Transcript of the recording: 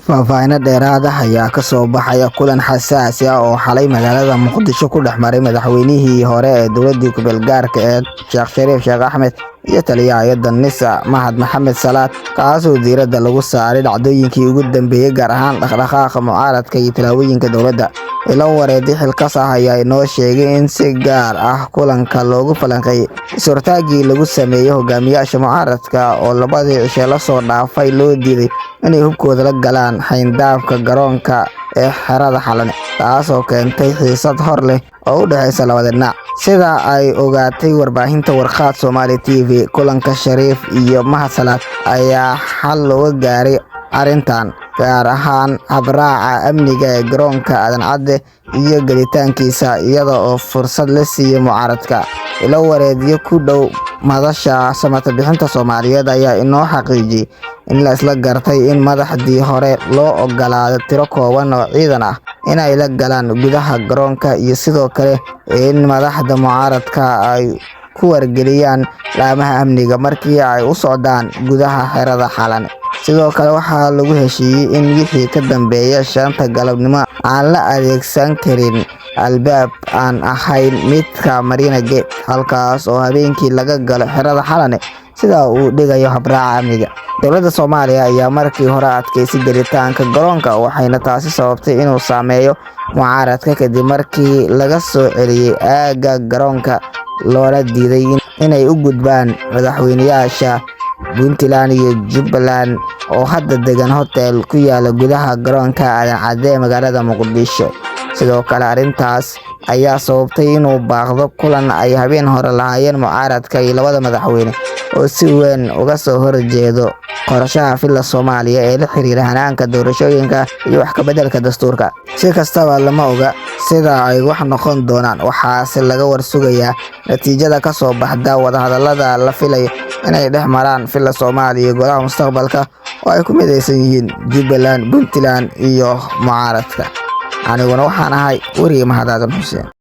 Faahfaahin dheeraad ah ayaa ka soo baxaya kulan xasaasi ah oo xalay magaalada Muqdisho ku dhex maray madaxweynihii hore ee dowladii ku-meel gaarka ee Sheekh Shariif Sheekh Axmed iyo taliyaha hay'adda NISA Mahad Maxamed Salaad, kaasoo diiradda lagu saaray dhacdooyinkii ugu dambeeyay, gaar ahaan dhaqdhaqaaqa mucaaradka iyo tallaabooyinka dowladda. Ilo wareedyo xilkas ah ayaa inoo sheegay in si gaar ah kulanka loogu falanqeeyay is-hortaaggii lagu sameeyay hogaamiyaasha mucaaradka oo labadii cisho la soo dhaafay loo diiday inay hubkooda la galaan xayndaabka garoonka ee xerada Xalane, taasoo keentay xiisad hor leh oo u dhexeysa labada dhinac. Sida ay ogaatay warbaahinta Warqad Somali TV, kulanka Shariif iyo Mahad Salaad ayaa xal looga gaaray arrintan, gaar ahaan habraaca amniga ee garoonka Aadan Cadde iyo gelitaankiisa, iyada oo fursad la siiyay mucaaradka. Ilo wareedyo ku dhow madasha samatabbixinta Soomaaliyeed ayaa inoo xaqiijiyay in la isla gartay in madaxdii hore loo oggolaado tiro kooban oo ciidan ah in ay la galaan gudaha garoonka, iyo sidoo kale in madaxda mucaaradka ay ku wargeliyaan laamaha amniga markii ay u socdaan gudaha xerada Xalane. Sidoo kale, waxaa lagu heshiiyey in wixii ka dambeeya 5ta galabnimo aan la adeegsan karin albaab aan ahayn midka Marina Gate, halkaas oo habeenkii laga galo xerada Xalane, sida uu dhigayo habraaca amniga. Dowladda Soomaaliya ayaa markii hore adkeysay gelitaanka garoonka, waxayna taasi sababtay inuu saameeyo mucaaradka kadib markii laga soo celiyay aagga garoonka loona diiday inay u gudbaan madaxweynayaasha Puntland iyo Jubbaland oo hadda degan hotel ku yaala gudaha garoonka Aadan Cadde ee magaalada Muqdisho. Sidoo kale, arrintaas ayaa sababtay inuu baaqdo kulan ay habeen hore lahaayeen mucaaradka iyo labada madaxweyne oo si weyn uga soo horjeedo qorshaha Villa Soomaaliya ee la xiriira hanaanka doorashooyinka iyo wax ka beddelka dastuurka. Si kastaba, lama oga sida ay wax noqon doonaan, waxaase laga war sugayaa natiijada ka soo baxda wadahadallada la filayo inay dhex maraan Villa Soomaaliya iyo Golaha Mustaqbalka oo ay ku mideysan yihiin Jubbaland, Puntland iyo mucaaradka. Aniguna waxaan ahay weriye Mahad Aadan Xuseen.